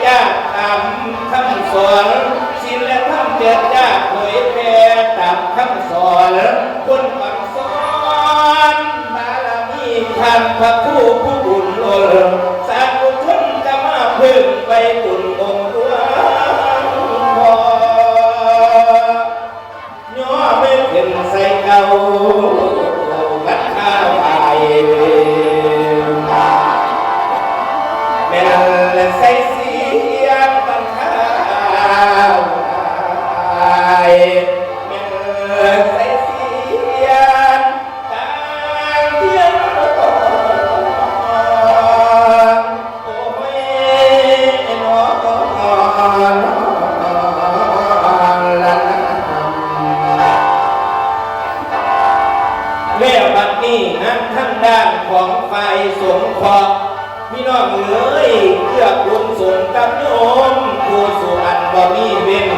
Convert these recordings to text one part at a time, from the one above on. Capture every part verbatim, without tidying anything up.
จากตามคำสอน ศีลและธรรมเจิดจ้าเผยแผ่ตามคำสอน คนอ่อนซ้อนบารมีท่านพระครูผู้บุญล้น สาธุชนจะมาเพิ่งไปบุญองค์หลวงพ่อ ย่อไม่เป็นใส่เก่าบัดข้าไหว แม่นใส่เสียงบัดข้าไหว แม่นใส่เสียง แล้วบัดนี้นะ ทางด้านของฝ่ายสงเคราะห์ พี่น้องเอ๋ย เกื้อกูลสมกับโยม ผู้สุอันบ่มีเว้น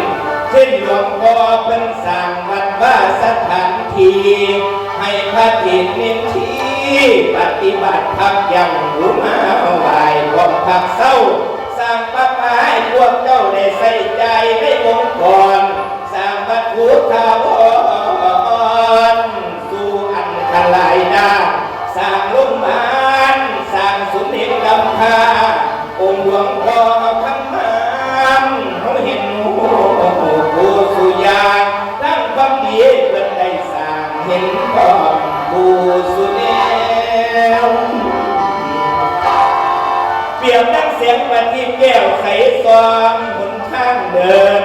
เช่นหลวงพ่อเพิ่นสร้างวัดวาสถานที่ ให้พระเถรเณรชีปฏิบัติพักยังหูมาไหว้พร้อมพักเศร้า สร้างประปาให้พวกเจ้าได้ใช้จ่ายในองค์กร สร้างวัตถุถาวรสู่อันตรายด้าน สร้างโรงพยาบาล สร้างศูนย์เด็กกำพร้า องค์หลวงพ่อเอาคำมานเฮาเห็นโอ้ผู้สุอยาง ทั้งความดีเพิ่นได้สร้างเห็นพร้อมผู้สุแนว เปรียบดังแสงประทีปแก้วใสส่องหนทางเดิน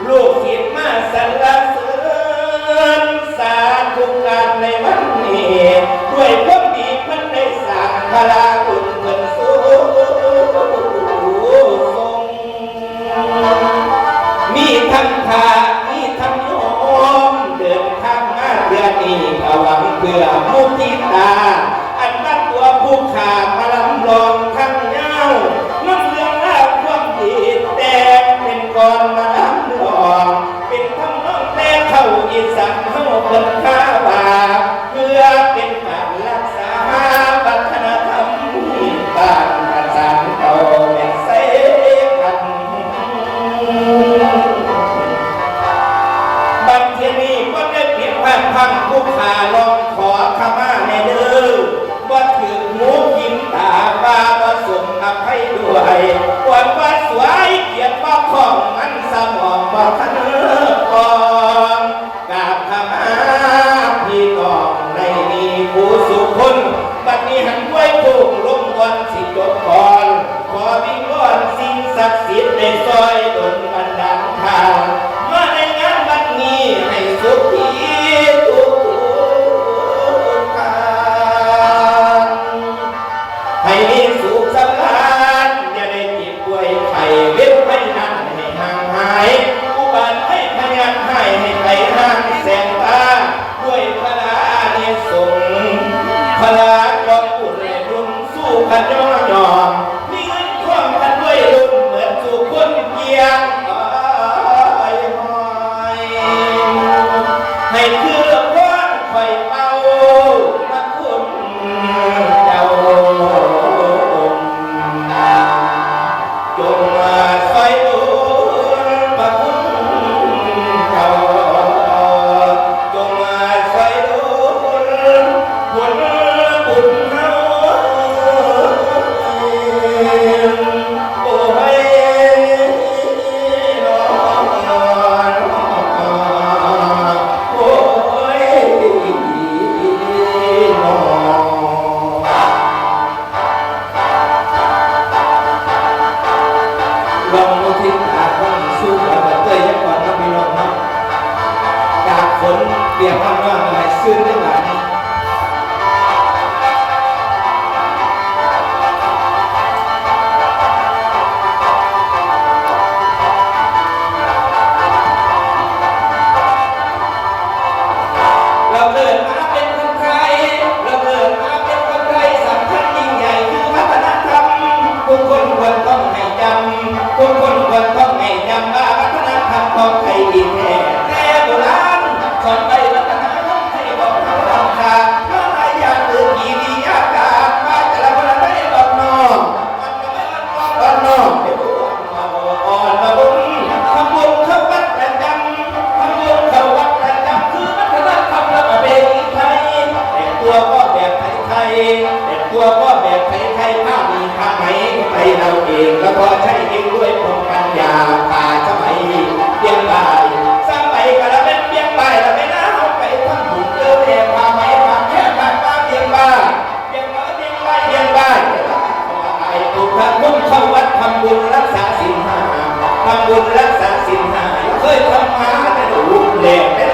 ลูกศิษย์มาสรรเสริญสาธุการในวันนี้ ด้วยความดีเพิ่นได้สร้างพระคุณเพิ่นสูงส่ง มีทั้งพระมีทั้งโยม เดินทางมาเทื่อนี้ก็หวังเพื่อมุทิตา อันว่าตัวผู้ข้ามาลำลองทั้งยาว นำเรื่องราวความดีแต่งเป็นกลอนมาลำลอง เป็นทำนองแต่เข้าอีสานเฮาเพิ่นข้าว่า เพื่อเป็นการรักษาวัฒนธรรมบ้านประสานเก่าแม่นใสกัน บัดเทื่อนี้บ่ได้ผิดพลาดพลั้ง ผู้ข้าลองขอขมาแน่เด้อ บ่ถืกหูกินตาว่าบ่สมอภัยด้วย ความว่าสวยเกียรติบ่คล่อง มันสมองบ่ทันเลิกอ่อน กราบขมาพี่น้องในนี้ผู้สุคน บัดนี้หันด้วยผู้ลงก่อนสิจบก่อน ขอวิงวอนสิ่งศักดิ์สิทธิ์ได้ซอยดลบันดาลทาง มาในงานบัดนี้ให้สุขีทุกท่าน ให้มีสุขสำราญ อย่าได้เจ็บป่วยไข้ เวรภัยนั้นให้ห่างหาย อุบาทภัยพยาธิให้ไกลห่างแสงตา ด้วยพระอานิสงส์ พระกองบุญและบุญสู้ขะย่อยอม มีเงินทองกันด้วยรุ่นเหมือนสุขคนเกียง ให้คือพรข่อยเป่าพระคุณเจ้า จงมาซอยหนุนพระคุณเจ้า จงมาซอยหนุนผลบุญเฮา โอ้ย ลองอุทิศตาข้างสู้กับเตยยักษ์ก่อนนะพี่น้องนะ จากฝนเปียกข้างนอกอะไรซื่นได้หลาย เราเกิดมาเป็นคนไทย เราเกิดมาเป็นคนไทย สำคัญยิ่งใหญ่คือวัฒนธรรม ทุกคนควรต้องให้จำ ทุกคนควรต้องให้จำว่าวัฒนธรรมของไทยดีแท้ แต่โบราณสอนไปวัฒนธรรมไทยของเรา แต่ตัวก็แบบไทยๆ ผ้ามีผ้าไหมไปเราเอง แล้วก็ใช้เองด้วยพรหมปัญญา ผ่าสบายเพียงบ่าย สบายกะละแม่นเพียงบ่าย ละแม่นเอาไปทำบุญเติมแห่ผ้าไหมผ้าแพร่ผ้าป่าเพียงบ่าย เพียงบ่าย เพียงบ่าย เพียงบ่าย ไอ้ผู้ทำบุญเข้าวัดทำบุญรักษาศีลห้า ทำบุญรักษาศีลห้า เคยทำมาแต่ลูกแหลกแต่